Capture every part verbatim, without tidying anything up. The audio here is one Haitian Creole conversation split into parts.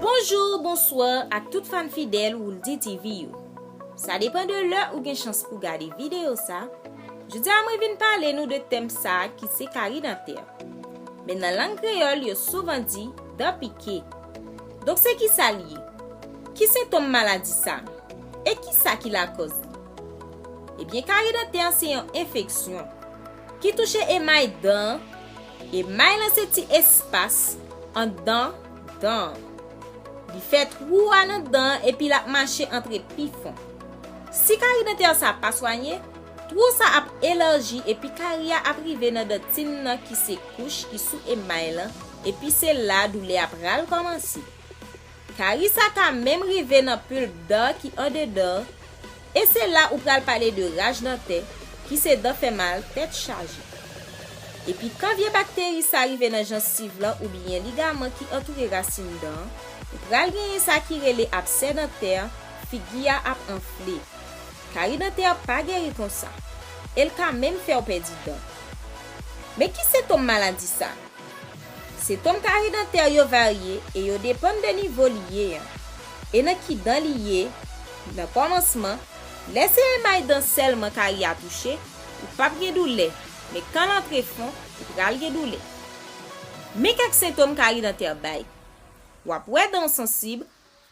Bonjou, bonswa ak tout fan fidèl Wouldy T V yo. Sa depann de lè ou gen chans pou gade videyo sa. Jodi a mwen vin pale nou de tèm sa ki se kari dantè. Men nan lang kreyòl yo souvan di dan pike. Donk se kisa l ye? Ki sentòm maladi sa? E kisa ki lakòz li? Ebyen, kari dantè se yon enfeksyon ki touche emay dan an. Emay lan se ti espas anndan dan an. Li fè twou a nan dan an epi l ap mache antre pi fon. Si kari dantè sa pa swanye, twou sa ap elaji epi kari a ap rive nan dantin nan ki se kouch ki sou emay lan, epi se la doulè a pral kòmanse. Kari sa ka menm rive nan pilp dan ki andedan, e se la ou pral pale de raj dantè, ki se dan fè mal tèt chaje. Epi kan vye bakteri sa rive nan jansiv lan oubyen ligaman ki antoure rasin dan an, ou pral genyen sa ki rele absè dantè, figi a ap anfle. Kari dantè pa geri konsa, e l ka menm fè w pèdi dan. Men ki sentòm maladi sa? Sentòm kari dantè yo varye e yo depann de nivo li ye an, e nan ki dan li ye. Nan kòmansman, lè se emay dan sèlman kari a touche, ou p ap gen doulè, men kan l antre fon, ou pral gen doulè. Men kèk sentòm kari dantè bay. W ap wè dan w sansib,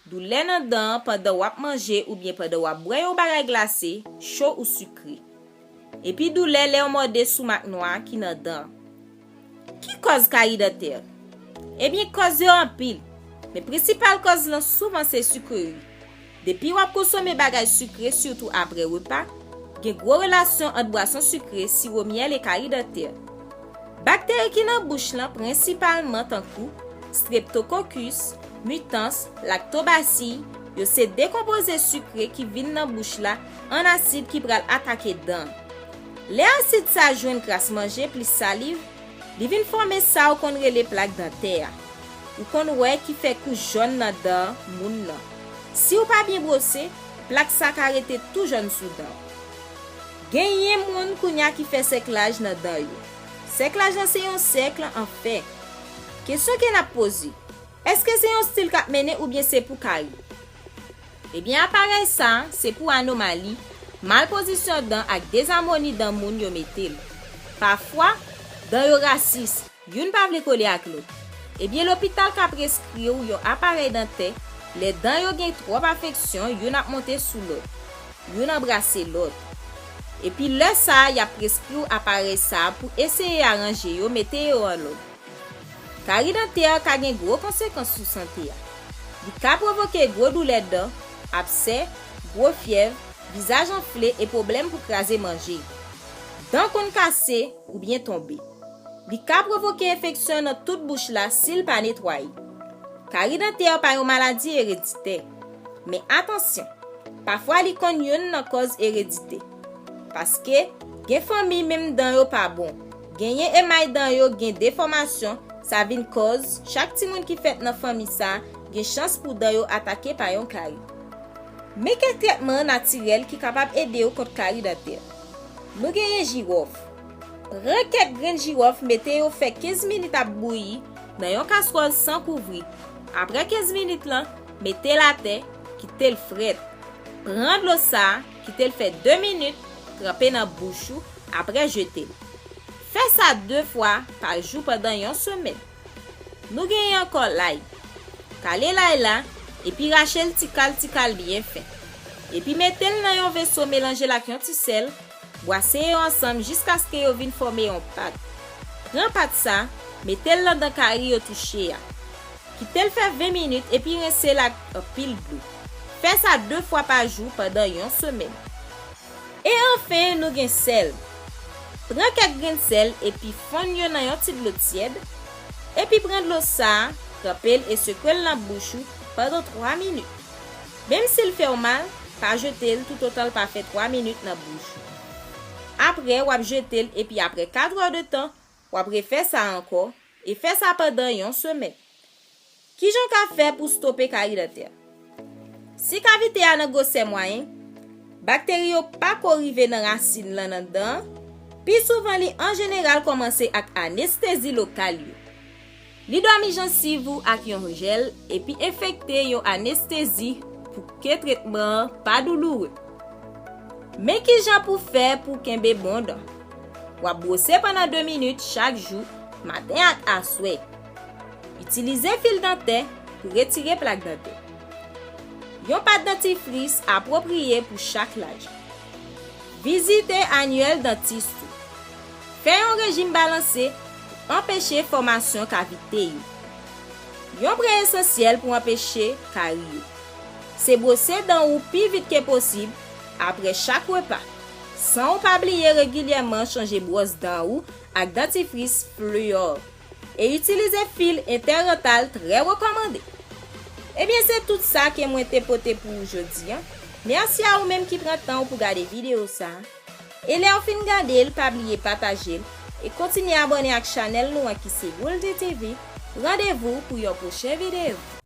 doulè nan dan an pandan w ap manje oubyen pandan w ap bwè yon bagay glase, cho ou sikre. Epi doulè lè w mòde sou mak nwa ki nan dan an. Ki kòz kari dantè? Ebyen, kòz yo anpil, men prensipal kòz lan souvan se sikre wi. Depi w ap konsome bagay sikre, sitou apre repa, gen gwo relasyon ant bwason sikre, siwo myèl e kari dantè. Bakteri ki nan bouch lan, prensipalman tankou Streptococcus, mutans, lactobacilli, yo se dekonpoze sikre ki vin nan bouch la an asid ki pral atake dan an. Lè asid sa jwenn kras manje plis saliv, li vin fòme sa ou konn rele plak dantè a. Ou konn wè ki fè kouch jòn nan dan moun nan. Si w pa byen bwose, plak sa ka rete tou jòn sou dan w. Genyen moun kounye a ki fè sèklaj nan dan yo. Sèklaj lan se yon sèk an fè. Kesyon ke n ap poze, èske se yon stil k ap mennen oubyen se pou kari? Ebyen, aparèy sa a se pou anomali, mal pozisyon dan ak dezamoni dan moun yo mete l. Pafwa, dan yo rasis, youn pa vle kole ak lòt. Ebyen, lopital ka preskri w yon aparèy dantè lè dan yo gen twòp afeksyon, youn ap monte sou lòt, youn anbrase lòt. Epi lè sa a, y ap preskri w aparèy sa a pou eseye aranje yo, mete yo an lòd. Kari dantè ka gen gwo konsekans sou sante a. Li ka pwovoke gwo doulè dan, absè, gwo fyèv, vizaj anfle e pwoblèm pou kraze manje. Dan konn kase oubyen tonbe. Li ka pwovoke enfeksyon nan tout bouch la si l pa netwaye. Kari dantè pa yon maladi ereditè. Men atansyon, pafwa li konn youn nan kòz ereditè. Paske gen fanmi menm dan yo pa bon. Genyen emay dan yo gen defòmasyon, sa vin kòz chak timoun ki fèt nan fanmi sa gen chans pou dan yo atake pa yon kari. Men kèk trètman natirèl ki kapab ede w kont kari dantè. Nou genyen jiwòf. Pran kèk grenn jiwòf, mete yo fè kenz minit ap bouyi nan yon kaswòl san kouvri. Apre kenz minit lan, mete l atè, kite l frèt. Pran dlo sa a, kite l fè de minit, tranpe nan bouch ou, apre jete l. Fè sa de fwa pa jou pandan yon semèn. Nou genyen ankò lay. Kale lay la, epi rache l ti kal ti kal byen fen. Epi mete l nan yon veso, melanje l ak yon ti sèl, bwase yo ansanm jiskaske yo vin fòme yon pat. Pran pat sa, mete l nan dan kari yo touche a. Kite l fè ven minit epi rense l ak anpil dlo. Fè sa de fwa pa jou pandan yon semèn. E anfen, nou gen sèl. Pran kèk grenn sèl epi fonn yo nan yon ti dlo tyèd, epi pran dlo sa a, tranpe l e sekwe l nan bouch ou pandan twa minit. Menm si l fè w mal, pa jete l toutotan l pa fè twa minit nan bouch ou. Apre, w ap jete l epi apre kat è de tan, w ap refè sa ankò e fè sa pandan yon semèn. Kijan w ka fè pou stope kari dantè? Si kavite a nan gwosè mwayen, bakteri yo pa ko rive nan rasin lan nan dan an, pi souvan li an jeneral kòmanse ak anestezi lokal yo. Li dòmi jansiv ou ak yon jèl epi enfekte yon anestezi pou ke tretman an pa douloure. Men kijan pou fè pou kenbe bon dan. W ap bwose pandan de minit chak jou, maten ak aswè. Itilize fil dantè pou retire plak dantè. Yon pat dantifris apwopriye pou chak laj. Vizite anyèl dantis ou. Fè yon rejim balanse pou anpeche fòmasyon kavite yo. Yon pre esansyèl pou anpeche kari yo. Se bwose dan ou pi vit ke posib apre chak repa, san ou pa bliye regilyèman chanje bwòs dan ou ak dantifris Fluor. E itilize fil entèrantal trè rekòmande. Ebyen, se tout sa ke mwen te pote pou ou jodi a. Mèsi a ou menm ki pran tan ou pou gade videyo sa a. E lè w fin gade l, pa bliye pataje l e kontinye abòne ak chanèl nou an ki se Wouldy T V. Randevou pou yon pwochen videyo.